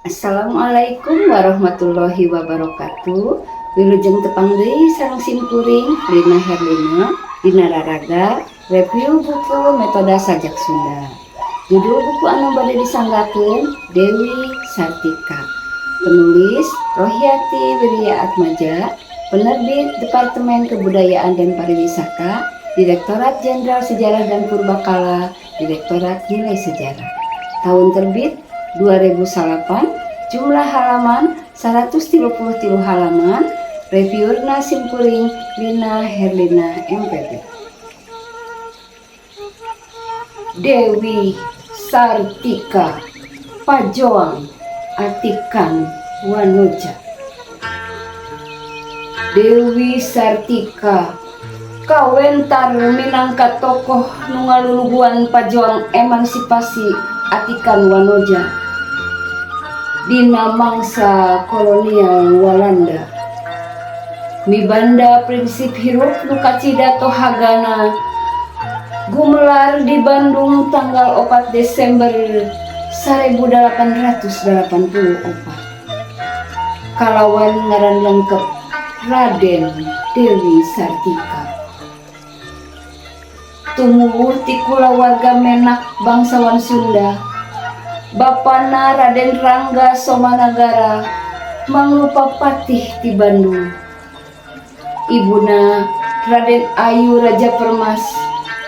Assalamualaikum warahmatullahi wabarakatuh. Wilujeng tepang deui sareng simkuring Lina Herlina dina raraga review buku Metode Sajak Sunda. Judul buku anu bade disanggakeun Dewi Sartika. Penulis Rohyati Wirya Atmaja, penerbit Departemen Kebudayaan dan Pariwisata, Direktorat Jenderal Sejarah dan Purbakala, Direktorat Nilai Sejarah. Tahun terbit 2008, jumlah halaman 133 halaman, reviewerna simkuring Lina Herlina MPD. Dewi Sartika, Pajoang Atikan Wanoja. Dewi Sartika kawentar minangka tokoh nu ngaluluguan pajoang emansipasi Atikan Wanoja dina mangsa kolonial Walanda. Mibanda prinsip hirup nu kacida tohagana, gumelar di Bandung tanggal 4 Desember 1884 kalawan ngaran lengkap Raden Dewi Sartika. Tumuwuh ti kulawarga menak bangsawan Sunda. Bapana Raden Rangga Somanagara mangrupa patih ti Bandung. Ibuna Raden Ayu Raja Permas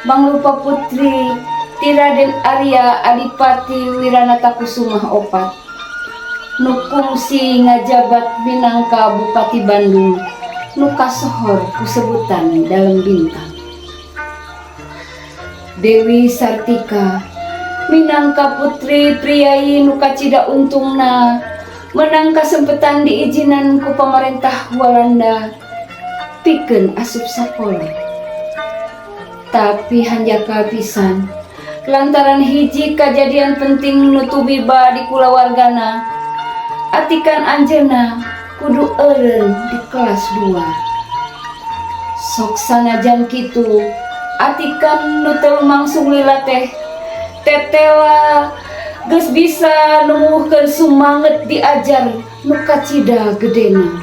mangrupa putri ti Raden Arya Adipati Wiranatakusumah opat nu kungsi ngajabat minangka Bupati Bandung nu kasohor ku sebutan Dalem Bintang. Dewi Sartika minangka putri priyayi nu kacida untungna menang kasempetan diizinan ku pamarentah Walanda pikeun asup sakola. Tapi hanjakal pisan lantaran hiji kajadian penting nu tumiba di kulawargana, atikan anjeunna kudu eureun di kelas 2. Sok sanajan kitu, atikan nu teu lumangsung lila teh tetela geus bisa numuwuhkeun sumanget diajar nu kacida gedena.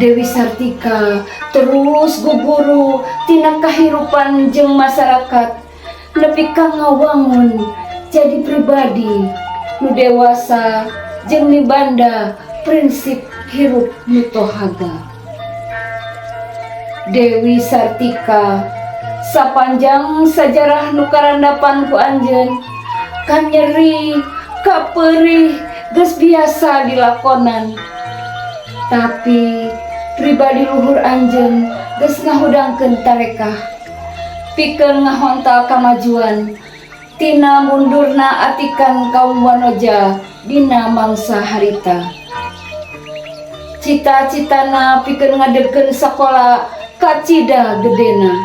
Dewi Sartika terus guguru tina kahirupan jeung masyarakat nepi ka ngawangun jadi pribadi nu dewasa jeung mibanda prinsip hirup nu tohaga. Dewi Sartika sapanjang sajarah nu karandapan ku anjeun, kanyeri kaperih geus biasa dilakonan, tapi pribadi luhur anjeun geus ngahudangkeun tarekah pikeun ngahontal kamajuan tina mundurna atikan kaum wanoja dina mangsa harita. Cita-citana pikeun ngadegkeun sakola kacida gedena.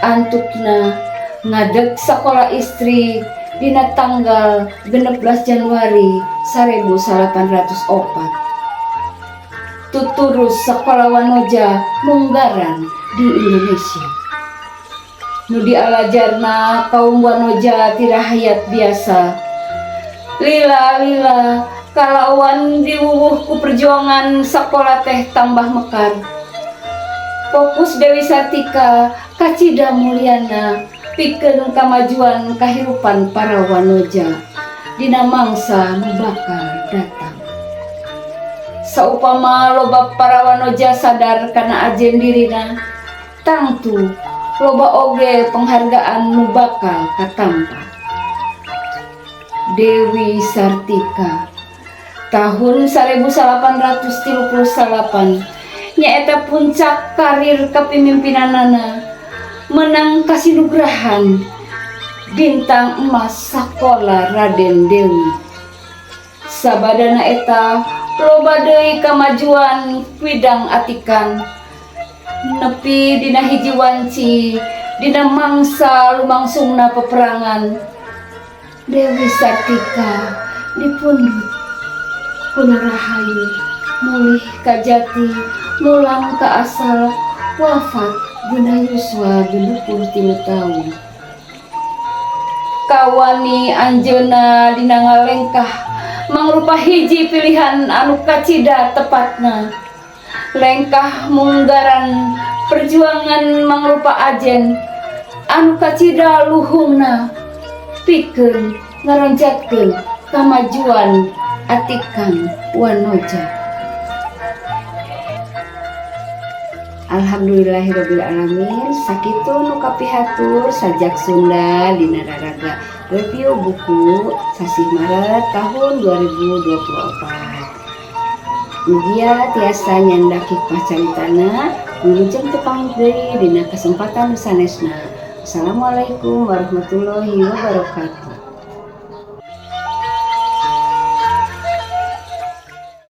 Antukna ngadeg sakola istri dina tanggal 16 Januari 1804. Tuturus sakola wanoja munggaran di Indonesia. Nu dialajarna kaum wanoja ti rahayat biasa. Lila-lila kalawan diwuwuh ku perjuangan sakola teh tambah mekar. Fokus Dewi Sartika kacida mulyana pikeun kamajuan kahirupan para wanoja dina mangsa nu bakal datang. Saupama loba para wanoja sadar kana ajen dirina, tangtu loba oge penghargaan nu bakal katampa. Dewi Sartika tahun 1838 nyaeta puncak karir kepemimpinanana, menang kasinugrahan bintang emas Sakola Raden Dewi. Sabadana eta loba deui kamajuan widang atikan, nepi dina hiji wanci dina mangsa lumangsungna peperangan, Dewi Sartika dipundhut ku Rahayu, mulih ka jati, mulang ka asal, wafat dina yuswa 63 taun. Kawani anjeunna dina ngalengkah mangrupa hiji pilihan anu kacida tepatna. Lengkah munggaran perjuangan mangrupa ajen anu kacida luhungna pikeun ngaronjatkeun kamajuan atikan wanoja. Alhamdulillahirabbil alamin, sakitu nu kapihatur sajak Sunda dina raraga review buku sasih Maret tahun 2024. Mugia tiasa nyandak hikmah caritana. Wilujeng tepang deui dina kesempatan sanesna. Assalamualaikum warahmatullahi wabarakatuh.